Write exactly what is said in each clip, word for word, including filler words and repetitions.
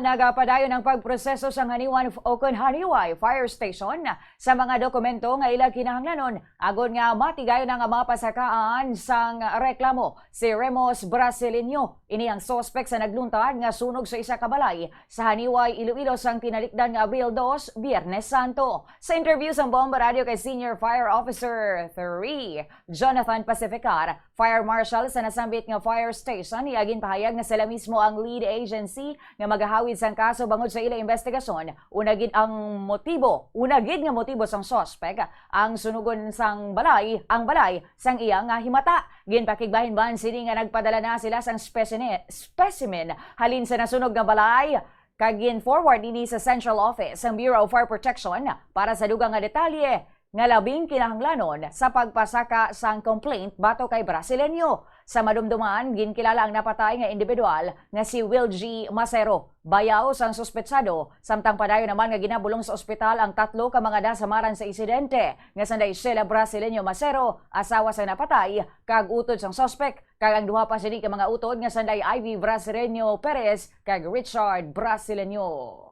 Nagapadayon ang pagproseso sa Haniwan o kon Haniway Fire Station sa mga dokumento nga ila kinahanglanon agod nga matigayon ang mapasakaan sang reklamo si Remos Brasileño. Ini ang suspek sa nagluntad nga sunog sa isa ka balay sa Haniway, Iloilo sang tinalikdan nga Abril dos, Biyernes Santo. Sa interview sang Bomba Radio kay Senior Fire Officer three, Jonathan Pacificar, Fire Marshal sa nasambit nga fire station, iya ginpahayag nga sila mismo ang lead agency nga magahawid sang kaso bangod sa ila investigasyon. Una gid ang motibo, una gid nga motibo sang suspek ang sunugon sang balay, ang balay sang iya nga himata. Ginpakigbahin man sini nga nagpadala na sila sang specimen, specimen halin sa nasunog nga balay kag gin-forward ini sa Central Office sang Bureau of Fire Protection para sa dugang nga detalye nga labing kinahanglanon sa pagpasaka sang complaint batok kay Brasileño. Sa madumduman, ginkilala ang napatay nga individual nga si Will G Macero, bayaw sang suspetsado, samtang padayon naman nga ginabulong sa ospital ang tatlo ka mga dasamaran sa insidente, nga sanday Sheila Brasileño Macero, asawa sang napatay, kag utod sang suspek, kag ang duha pa sini ka mga utod nga sanday Ivy Brasileño Perez kag Richard Brasileño.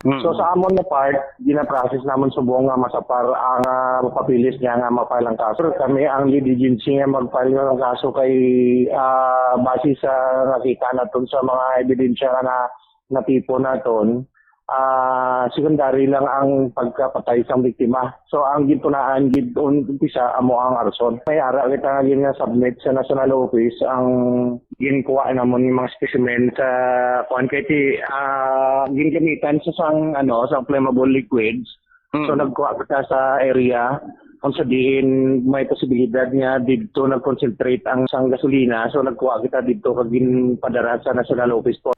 So, sa amon nga part, gina-process namon subong nga masapar ang, ah, papeles niya nga ma-file ang kaso. Pero kami ang lead agency nga mag-file ng kaso kay, ah, base sa nakita naton sa mga ebidensya nga na, natipon naton, ah, secondary lang ang pagkapatay sang biktima. So, ang gintunaan gid un-, umpisa amo ang arson. May ara kita nga gina-submit sa National Office ang ginkuha namon nga mga specimen sa kuan kay ti, ah, gingamitan sa sang, ano, sa flammable liquids. So, Mm. nagkuha kita sa area kung sa diin may posibilidad nga didto nag-concentrate ang sang gasolina. So, nagkuha kita didto kag ginpadara sa National Office po.